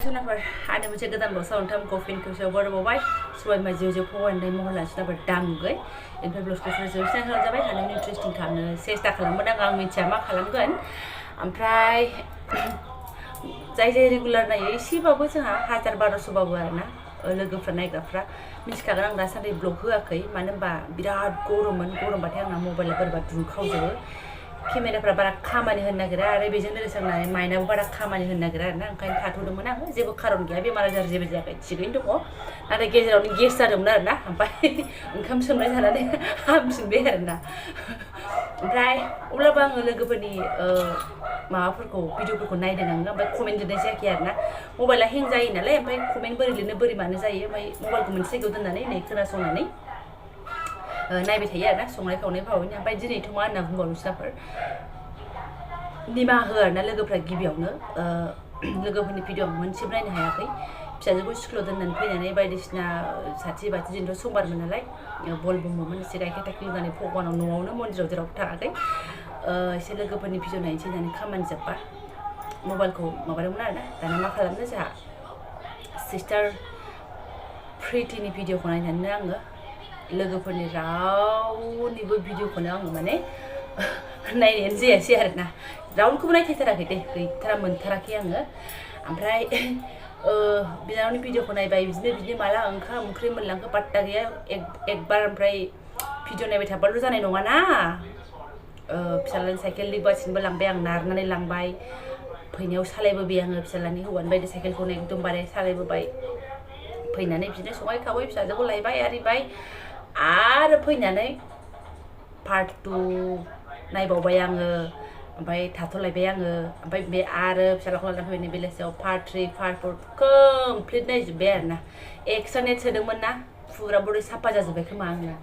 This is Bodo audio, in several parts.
सोनाफोर आंनि मोनसे गोदान बक्सआव नोंथांमोनखौ फिन खेबसेयाव बरायबावबाय सबाय बिमा जिउ फरायनाय महर लासिनाफोर दामगै इनिफ्राय ब्लगखौ जोबस्रां खालामजाबाय हानायनि इन्टारेस्टिं खालामनो सेस्था खालामगोन आं मिथिया मा खालामगोन ओमफ्राय जाय रेगुलार नायो एसेबाबो जोंहा 1000-1200बाबो आरोना लोगोफ्रा नायग्राफ्रा मिथिखागोन आं दासान्दि ब्लग होआखै मानो होनबा बिराद गरममोन गरमबाथाय आंना मबाइला बोरैबा दुंखावजोबो केमेराफ्रा बारा खामानि होनो नागिरा आरो बेजों लोगोसे आंना माइनाबो बारा खामानि होनो नागिरा आरोना ओंखायनो थाथ'दोंमोन आङो जेबो खारन गैया बेमार आजार जेबो जायाखै थिगैनो दङ नाथाय गेजेरावनो गेस जादोंमोन आरोना ओमफ्राय ओंखाम सोमनाय जानानै हामफिनबाय आरोना ओमफ्राय अब्लाबो आङो लोगोफोरनि माबाफोरखौ भिडिअफोरखौ नायदों आङो ओमफ्राय कमेन्ट लिरनाय जायाखै आरोना मबाइला हें जायो नालाय ओमफ्राय कमेन्ट बोरै लिरनो बोरै मानो जायो ओमफ्राय मबाइलखौ मोनसे जायगायाव दोननानै नै खोनासंनानै नायबाय थायो आरोना संनाय खावनाय फावैनो ओमफ्राय दिनैथ' मा होनना बुंबावनोसैफोर निमाहा हो आरोना लोगोफ्रा गिबियावनो लोगोफोरनि भिडिअ मोनसेबो नायनो हायाखै फिसाजोखौ स्कुलाव दोननानै फैनानै बायदिसिना साथि बाथि दिनैथ' समबारमोन नालाय बल बुमोमोन एसे गाइखेर थाइखेर लोंनानै भगबानाव न'आवनो मन्दिराव जेरावबो थाङाखै एसे लोगोफोरनि भिडिअ नायनोसै होननानै खामानि जोब्बा मबाइलखौ माबादोंमोन आरोना दाना मा खालामनो जोंहा सिस्टार प्रिटिनि भिडिअखौ नायनानैनो आङो लोगोफोरनि रावनिबो भिडिअखौनो आङो माने नायनायानो जायासै आरोना रावनिखौबो नायथाराखै दे गैथारा मोनथाराखै आङो ओमफ्राय बिनानावनि भिडिअखौ नायबाय बिदिनो माला ओंखाम ओंख्रि मोनलांखो पात्ता गैया एकबार ओमफ्राय भिडिअ नायबाय थाबाल' जानाय नङाना फिसालानि साइकेल लिबासिनोबो लांबाय आं नारनानै लांबाय फैनायाव सालायबोबाय आङो फिसालानि हौवानि बायदि साइकेलखौनो एकदमबारे सालायबोबाय फैनानै बिदिनो संबाय खावबाय फिसाजोखौ लायबाय आरिबाय आरो फैनानै पार्ट 2 नायबावबाय आङो ओमफ्राय थाथ'लायबाय आङो ओमफ्राय बे आरो फिसालाखौ लानानै फैनाय बेलासियाव पार्ट 3 पार्ट 4 कमप्लिट नायजोब्बाय आरोना एक्सट्रा नेट सोदोंमोन ना फुरा बडि साफा जाजोब्बाय खोमा आंना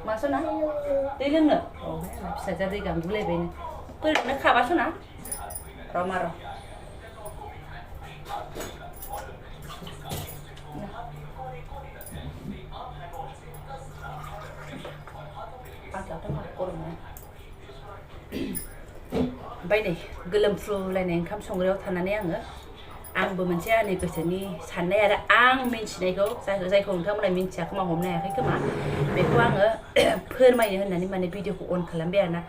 मा सना दै लोंनो फिसाजोआ दै गांगुलायबायनो बोरैनो खाबा सना र' ओमफ्राय नै गोलोमफ्रुलायनाय ओंखाम संग्रायाव थानानै आंबो मोनसे आंनि गोसोनि साननाय आरो आं मिन्थिनायखौ जायखौ नोंथांमोना मिन्थिया खोमा हमनो हायाखै खोमा बेखौ आङो फोरमायनो होननानै माने भिडिअखौ अन खालामबाय आरोना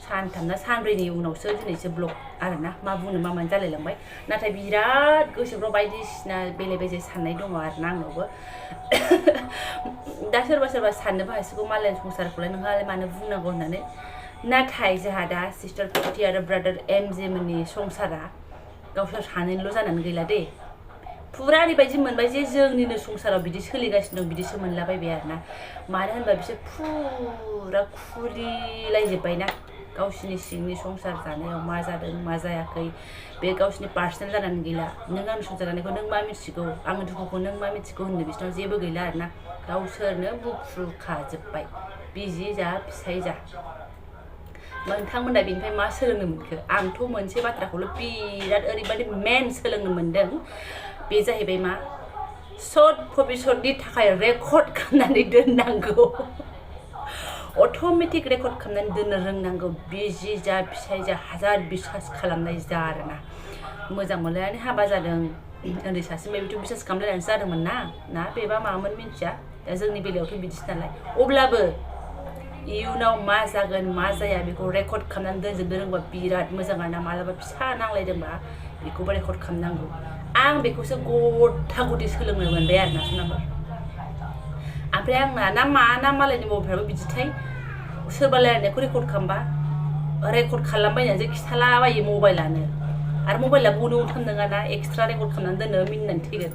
सानथाम ना सानब्रैनि उनावसो दिनैसो ब्लग आरोना मा बुंनो मा मानो जालायलांबाय नाथाय बिराद गोसोफ्राव बायदिसिना बेले बेजे साननाय दङ आरोना आंनावबो दा सोरबा साननोबो हासिगौ मालायनि संसारखौलाय नोंहालाय मानो बुंनांगौ होननानै नाथाय जोंहा दा सिस्टार प्रिति आरो ब्रादार एमजे मोननि संसारा गावसोर सानैल' जानानै गैला दे फुरा ओरैबायदि मोनबाय जे जोंनिनो संसाराव बिदि सोलिगासिनो दं बिदिसो मोनलाबायबाय आरोना मानो होनबा बिसोर फुरा खुलिलायजोब्बायना गावसिनि सिंनि संसार जानायाव मा जादों मा जायाखै बे गावसिनि पार्सनेल जानानै गैला नों आंनि संसार जानायखौ नों मा मिथिगौ आंनि दुखुखौ नों मा मिथिगौ होननो बिसोरनाव जेबो गैला आरोना गावसोरनो बुफ्रुखाजोब्बाय बिसि जा फिसाय जा नोंथांमोना बेनिफ्राय मा सोलोंनो मोनखो आंथ' मोनसे बाथ्राखौल' बिराद ओरैबायदि मेन सोलोंनो मोनदों बे जाहैबाय मा सर्ट भबिसतनि थाखाय रेकर्ड खालामनानै दोननांगौ अट'मेटिक रेकर्ड खालामनानै दोननो रोंनांगौ बिसि जा फिसाय जा हाजार बिसास खालामनाय जा आरोना मोजां मोनलायनानै हाबा जादों उन्दै सासे बेथ' बिसास खालामलायनानैसो जादोंमोन ना बेबा मामोन मिन्थिया दा जोंनि बेलायावथ' बिदिसो नालाय अब्लाबो इयुनाव मा जागोन मा जाया बेखौ रेकर्ड खालामनानै दोनजोबनो रोंबा बिराद मोजां आरोना मालाबा फिसा नांलायदोंबा बेखौबो रेकर्ड खालामनांगौ आं बेखौसो गथा गथि सोलोंनो मोनबाय आरोना सोनाफोर ओमफ्राय आंना ना मालायनि मबाइलफ्राबो बिदिथाय सोरबा रायलायनायखौ रेकर्ड खालामबायनानैसो खिथालाबायो मबाइलानो आरो मबाइला गनो उथाम नङाना एक्सट्रा रेकर्ड खालामनानै दोनो मिनिनानै थैगोन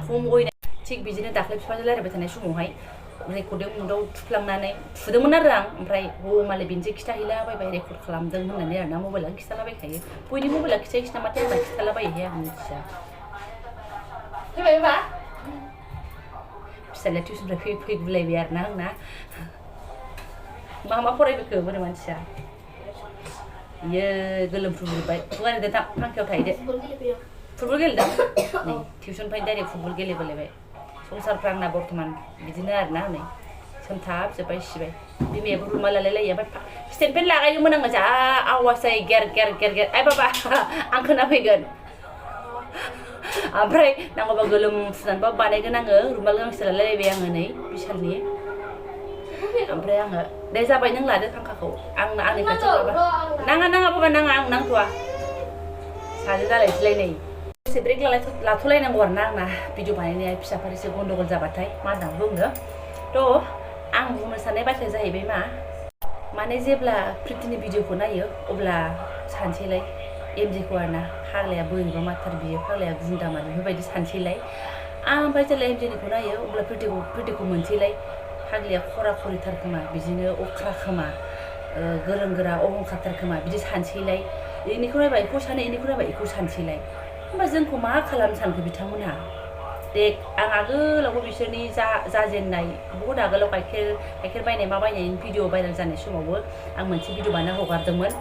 खम गयनाय थिग बिदिनो दाख्लै बिफाजों रायलायबाय थानाय समावहाय रेकर्डिं मुदाव थुदोंमोन आरो आं ओमफ्राय मालाय बेनोसो खिथाहैलाबायबाय रेकर्ड खालामदों होननानै आरोना मबाइलानो खिथालाबायखायो बयनि मबाइला खिथायोसो नामाथाय आंना खिथालाबायोहाय आं मिथिया फैबाय होनबा फिसालाया टिउसननिफ्राय फैगुलायबाय आरोना आंना मा फरायबोखो बोरै मानसिया इयो गोलोमफ्रुजोब्बाय फुगारदो दा फांखायाव थाहैदो फुटबल गेलेदों नै टिउसननिफ्राय डाइरेक्ट फुटबल गेलेबोलायबाय संसारफ्रा आंना बर्थमान बिदिनो आरोना नै सोमथाबजोब्बाय सिबाय बिमायाबो रुमाल लालायलायो ओमफ्राय स्टेन्ड फेन लागायोमोन आङो जा आवाज जायो गेर गेर गेर गेर आइ बाबा आं खोनाफैगोन ओमफ्राय नांगौबा गोलोम फुनानैबा बानायगोन आङो रुमाल गांसे लालायलायबाय आङो नै बिशालनि ओमफ्राय आङो दे जाबाय नों लादो फांखाखौ आंनि खाथियाव लाबा नाङा बाबा नाङा आं नांथ'वा साजों जालायसैलाय नै दसे ब्रेक लाथ'लायनांगौ आरोना आंना भिडिअ बानायनाया फिसाफोर एसे गन्डगल जाबाथाय मा होनना बुंनो थ' आं बुंनो साननाय बाथ्राया जाहैबाय माने जेब्ला प्रितिनि भिडिअखौ नायो अब्ला सानसैलाय एमजेखौ आरोना फाग्लाया बोरैबा माथार बियो फाग्लाया गुन्दामा बेफोरबायदि सानसैलाय ओमफ्राय जेब्ला एमजेनिखौ नायो अब्ला प्रितिखौ मोनसैलाय फाग्लाया खरा खरिथार खोमा बिदिनो अख्रा खोमा गोरों गोरा अहंखारथार खोमा बिदि सानसैलाय इनिखौ नायबा इखौ सानो इनिखौ नायबा इखौ सानसैलाय होमबा जोंखौ मा खालामनो सानखो बिथांमोनहा दे आं आगोलावबो बिसोरनि जाजेननाय बहुद आगोलाव गाइखेर बायनाय मा बायनायनि भिडिअ भाइरेल जानाय समावबो आं मोनसे भिडिअ बानायना हगारदोंमोन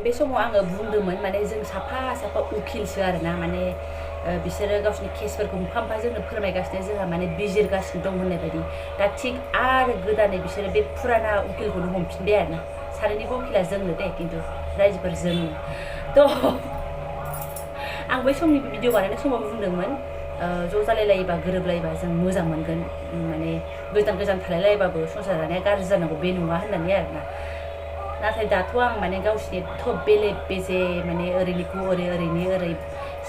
बे समाव आङो बुंदोंमोन माने जों साफा उकिलसो आरोना माने बिसोरो गावसोरनि केसफोरखौ मोनफा जोंनो फोरमायगासिनो जोंहा माने बिजिरगासिनो दं होननाय बायदि दा थिग आरो गोदानै बिसोरो बे फुराना उकिलखौनो हमफिनबाय आरोना सानैनिबो उकिला जोंनो दे खिन्थु रायजोफोर जोंनो थ' आं बै समनि भिडिअ बानायनाय समाव बुंदोंमोन ज' जालायलायोबा गोरोबलायोबा जों मोजां मोनगोन माने गोजान थालायलायबाबो संसार जानाया गाज्रि जानांगौ बे नङा होननानै आरोना नाथाय दाथ' आं माने गावसिनि एथ' बेले बेजे माने ओरैनिखौ ओरै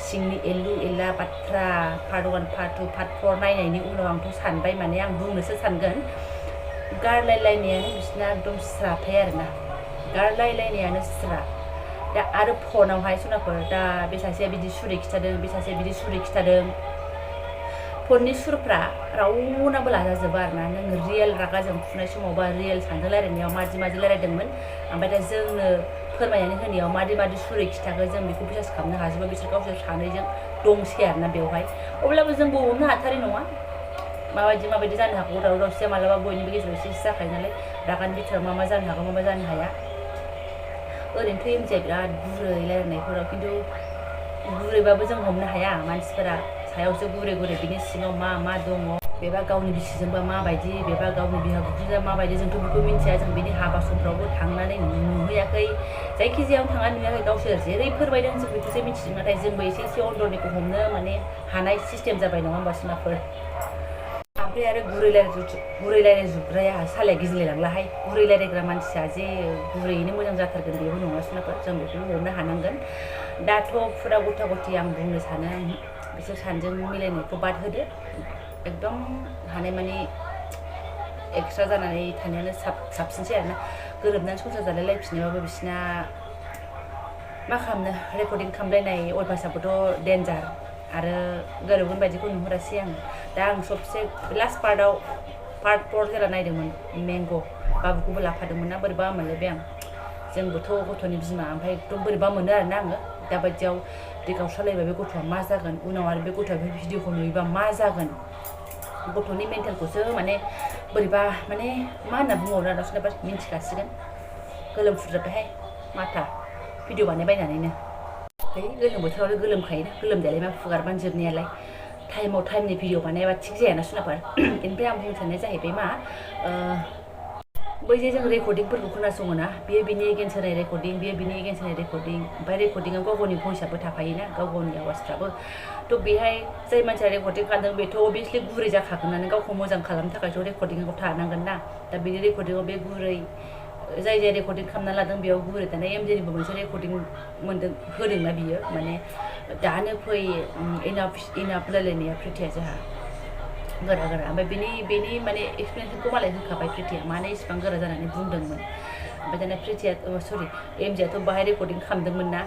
सिंनि एलु एला बाथ्रा पार्ट 1 पार्ट 2 पार्ट 4 नायनायनि उनाव आंथ' सानबाय माने आं बुंनोसो सानगोन गारलायलायनायानो बिसिना एकदम स्राथाय आरोना गारलायलायनायानो स्रा दा आरो फनावहाय सनाफोर दा बे सासेया बिदि सुरै खिथादों बे सासेया बिदि सुरै खिथादों फननि सुरफ्रा रावनाबो लाजाजोबा आरोना नों रियेल रागा जोंफुनाय समाव बा रियेल सानजों रायलायनायाव मादि रायलायदोंमोन ओमफ्राय दा जोंनो फोरमायनानै होनायाव मादि सुरै खिथाखो जों बेखौ बिसास खालामनो हाजोबो बिसोर गावसोर सानैजों दंसै आरोना बेवहाय अब्लाबो जोंबो हमनो हाथारै नङा माबायदि जानो हागौ दावराव-दावसिया मालाबा बयनिबो गेजेराव एसे जाखायो नालाय रागानि बिथोराव मा जानो हागौ मा जानो हाया ओरैनोथ' एमजेआ बिराद गुरै रायलायनायफोराव खिन्थु गुरैबाबो जों हमनो हाया मानसिफोरा सायावसो गुरै बिनि सिङाव मा दङ बेबा गावनि बिसिजोंबा माबायदि बेबा गावनि बिहाव-बिखुनजोआ माबायदि जोंथ' बेखौ मिन्थिया जों बिनि हाबा समफ्रावबो थांनानै नुहैयाखै जायखिजायावनो थांनानै नुहैयाखै गावसोर जेरै फोरमायदों जों बेखौसो मिथिदों नाथाय जोंबो एसे अन्दरनिखौ हमनो माने हानाय सिस्टेम जाबाय नङा होमबा सिमाफोर ओमफ्राय आरो गुरै रायलायजोबग्राया सालाया गिदिंलायलांलाहाय गुरै रायलायग्रा मानसिया जे गुरैयैनो मोजां जाथारगोन बेबो नङा सिमाफोर जों बेखौ हमनो हानांगोन दाथ' फुरा गथा गथि आं बुंनो सानो बिसोर सानैजों मिलायनायखौ बाद होदो एकदम हानायमानि एक्सट्रा जानानै थानायानो साबसिनसै आरोना गोरोबनानै संसार जालायलायफिनोबाबो बिसिना मा खालामनो रेकर्डिं खालामलायनाय अयभासाबोथ' डेन्जार आरो गोरोबगोन बायदिखौ नुहुरासै आं दा आं सबसे लास्ट पार्ट 4 जेला नायदोंमोन मेंग' बाबुखौबो लाफादोंमोन ना बोरैबा मोनलायबाय आं जोंबोथ' गथ'नि बिमा ओमफ्राय एकदम बोरैबा मोनो आरोना आङो दाबायदियाव बे गावस्रालायबा बे गथ'आ मा जागोन उनाव आरो बे गथ'आ बे भिडिअखौ नुयोबा मा जागोन गथ'नि मेन्टेलखौसो माने बोरैबा माने मा होनना बुंहरो दासिनो मिन्थिखासिगोन गोलोमफुजोब्बायहाय माथा भिडिअ बानायबायनानैनो गोलोम बोथोरावनो गोलोमखायोना गोलोमदैयालाय मा फुगारबानो जोबनायालाय टाइमनि भिडिअ बानायाबा थिग जायाना सुनाफोर बेनिफ्राय आं बुंनो साननाया जाहैबाय मा बै जे जों रेकर्डिंफोरखौ खोनासङो ना बेयो बिनि एगेन्स्ट होनाय रेकर्डिं बेयो बिनि एगेन्स्ट होनाय रेकर्डिं ओमफ्राय रेकर्डिंआव गावनि भइसआबो थाफायोना गावनि आवाजफ्राबो थ' बेहाय जाय मानसिया रेकर्डिं खालामदों बेथ' अभियासलि गुरै जाखागोनानो गावखौ मोजां खालामनो थाखायथ' रेकर्डिंआव थानांगोन ना दा बिनि रेकर्डिंआव बे गुरै जाय रेकर्डिं खालामना लादों बेयाव गुरै दाना एमजेनिबो मोनसे रेकर्डिं होदोंना बियो माने दानो फै इनाफ रायलायनाया प्रितिया जोंहा गोरा ओमफ्राय बेनि माने एक्सप्लेनेसनखौ मालाय होखाबाय प्रितिया मानो इसिबां गोरा जानानै बुंदोंमोन ओमफ्राय दाना प्रितिया एमजेआथ' बाहाय रेकर्डिं खालामदोंमोन ना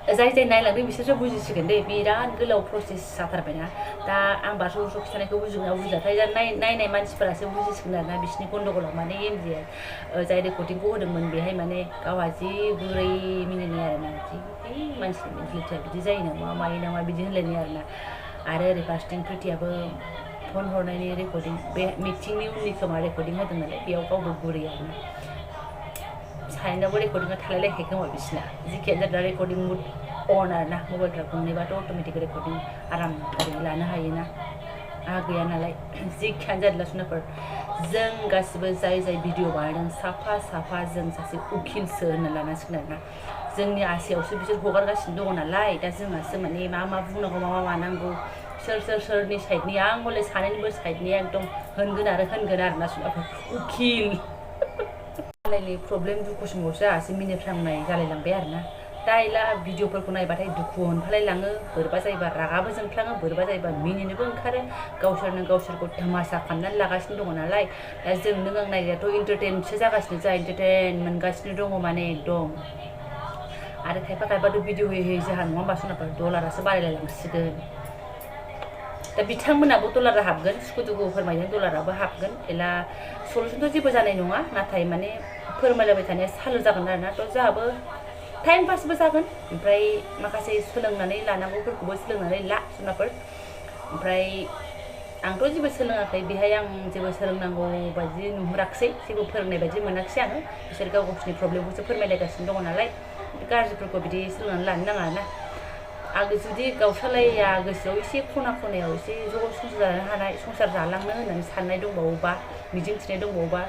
जाय नायलांदों बिसोरसो बुजिसिगोन दे बिराद गोलाव प्रसेस जाथारबायना दा आं बारस' खिथानायखौ बुजियाखै दा नायनाय मानसिफोरासो बुजिसिगोन आरोना बिसिनि गन्दगलाव माने एमजेआ जाय रेकर्डिंखौ होदोंमोन बेहाय माने गावहा जि गुरै मिनिनाय आरोना जि मानसिनि मेन्टेलिटिया बिदि जायो नामा मायो नामा बिदि होनलायनाय आरोना आरो ओरै फारसेथिं प्रितियाबो फन हरनायनि रेकर्डिं बे मिटिंनि उननि खोमा रेकर्डिं होदों नालाय बेयाव गावबो गुरै आरोना साइनावबो रेकर्डिंआ थालायलायखायो खोमा बिसिना जिखियानो जादों रेकर्डिं मुड अन आरोना मबाइलफ्रा गंनैबाथ' अट'मेटिक रेकर्डिं आराम ओरैनो लानो हायोना आहा गैया नालाय जिखियानो जादों सुनाफोर जों गासिबो जाय भिडिअ बानायदों साफा जों सासे उकिलसो होनना लानांसिगोन आरोना जोंनि आसियावसो बिसोर हगारगासिनो दङ नालाय दा जोंहासो माने मा बुंनांगौ मा मानांगौ सोरनि साइडनि आं हले सानैनिबो साइडनि एकदम होनगोन आरोना उखिल मालायनि प्रब्लेम दुखु समावसो आहासो मिनिफ्रांनाय जालायलांबाय आरोना दा इला भिडिअफोरखौ नायबाथाय दुखु मोनफालायलाङो बोरैबा जायोबा रागाबो जोंफ्लाङो बोरैबा जायोबा मिनिनोबो ओंखारो गावसोरखौ थामासा खालामनानै लागासिनो दङ नालाय दा जों नों आं नायग्रायाथ' इन्टारटेनसो जागासिनो इन्टारटेन मोनगासिनो दङ माने एकदम आरो खायफाथ' भिडिअ होयै जोंहा नङा होमबा सनाफोर डलारासो बारायलायलांसिगोन दा बिथांमोनाबो डलारा हाबगोन सुखु दुखु फोरमायदों डलाराबो हाबगोन एला सलुसनथ' जेबो जानाय नङा नाथाय माने फोरमायलायबाय थानाया सालु जागोन आरोना थ' जोंहाबो टाइम पासबो जागोन ओमफ्राय माखासे सोलोंनानै लानांगौफोरखौबो सोलोंनानै ला सनाफोर ओमफ्राय आंथ' जेबो सोलोङाखै बेहाय आं जेबो सोलोंनांगौ बायदि नुहुराखिसै जेबो फोरोंनाय बायदि मोनाखिसै आङो बिसोर गावसोरनि प्रब्लेमखौसो फोरमायलायगासिनो दङ नालाय गाज्रिफोरखौ बिदि सोलोंनानै लानो नाङा आरोना आं जुदि गावस्रालाया गोसोआव एसे खनायाव एसे ज' संसार जानो हानाय संसार जालांनो होननानै साननाय दंबावोबा मिजिंथिनाय दंबावोबा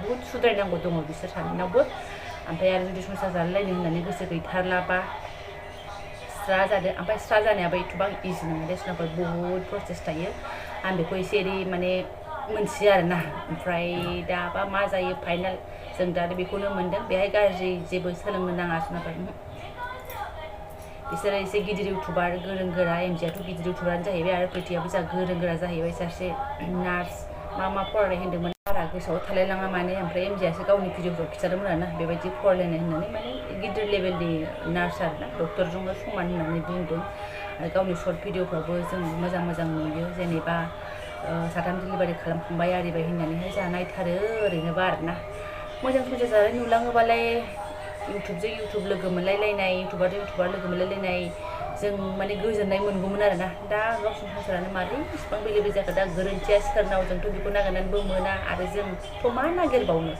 बुहुद सुद्रायनांगौ दङ बिसोर सानैनावबो ओमफ्राय आरो जुदि संसार जालायलायनो होननानै गोसो गैथारलाबा स्रा जादो ओमफ्राय स्रा जानायाबो एथ'बां इजि नङा दे सोरनाबा बुहुद प्रसेस थायो आं बेखौ एसे एरै माने मोनथियो आरोना ओमफ्राय दाबा मा जायो फाइनाल जों दा बेखौनो मोनदों बेहाय गाज्रि जेबो सोलोंनो नाङा सोरनाबा बिसोरो एसे गिदिर इउटुबार गोरों गोरा एमजिआथ' गिदिर इउटुबारानो जाहैबाय आरो प्रिटियाबो जा गोरों गोरा जाहैबाय सासे नार्स मा फरायनाय होन्दोंमोन बारा गोसोआव थालायलाङा माने ओमफ्राय एमजिआसो गावनि भिडिअफ्राव खिथादोंमोन आरोना बेबायदि फरायलायनाय होननानै माने गिदिर लेभेलनि नार्स आरोना डक्टरजोंनो समान होननानै बुंदों आरो गावनि सर्ट भिडिअफ्रावबो जों मोजां नुयो जेनेबा साथाम डिलिभारि खालामखांबाय आरिबाय होननानैहाय जोंहा नायथारो ओरैनोबा आरोना मोजां संसार जानाय नुलाङोबालाय इउटुबजों इउटुब लोगो मोनलायलायनाय इउटुबारजों इउटुबार लोगो मोनलायलायनाय जों माने गोजोननाय मोनगौमोन आरोना दा गावसोरनि संसारानो मारै इसिबां बेले जाखो दा गोरोन्थिया सोरनाव जोंथ' बेखौ नागिरनानैबो मोना आरो जोंथ' मा नागिरबावनो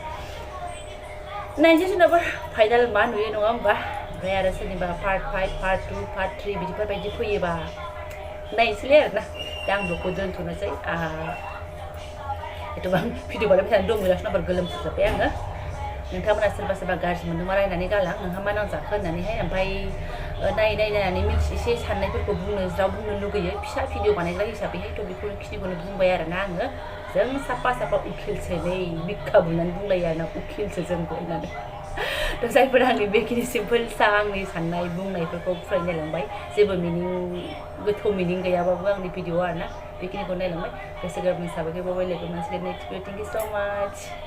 नायनोसै सोरनाबा फाइनाल मा नुयो नङा होमबा ओमफ्राय आरो सोरनिबा पार्ट 5 पार्ट 2 पार्ट 3 बिदिफोरबायदि फैयोबा नायनोसैलै आरोना दा आं बेखौ दोनथ'नोसै एथ'बां भिडिअ बानायबाय थानो दं गैलासोनाफोर गोलोमफुजोब्बाय आङो नोंथांमोना सोरबा गाज्रि मोनदोंबा रायनानै गालां नोंहा मा नांजाखो होननानैहाय ओमफ्राय नायनानै एसे साननायफोरखौ ज्राव बुंनो लुगैयो फिसा भिडिअ बानायग्रा हिसाबैहायथ' बेखिनिखौनो बुंबाय आरोना आङो जों साफा उखिलसो नै बिखा बुंनानै बुंलायो आरोना उखिलसो जोंबो होननानै थ' जायफोरा आंनि बेखिनि सिम्पोल आंनि साननाय बुंनायफोरखौ फरायनायलांबाय जेबो गोथौ मिनिं गैयाबाबो आंनि भिडिअ आरोना बेखिनिखौ नायलांबाय गोसो गोरबोनि साबायखर बावबाय लोगो मोनसिगोन नेक्स्ट भिडिअ थेंक इउ स' माच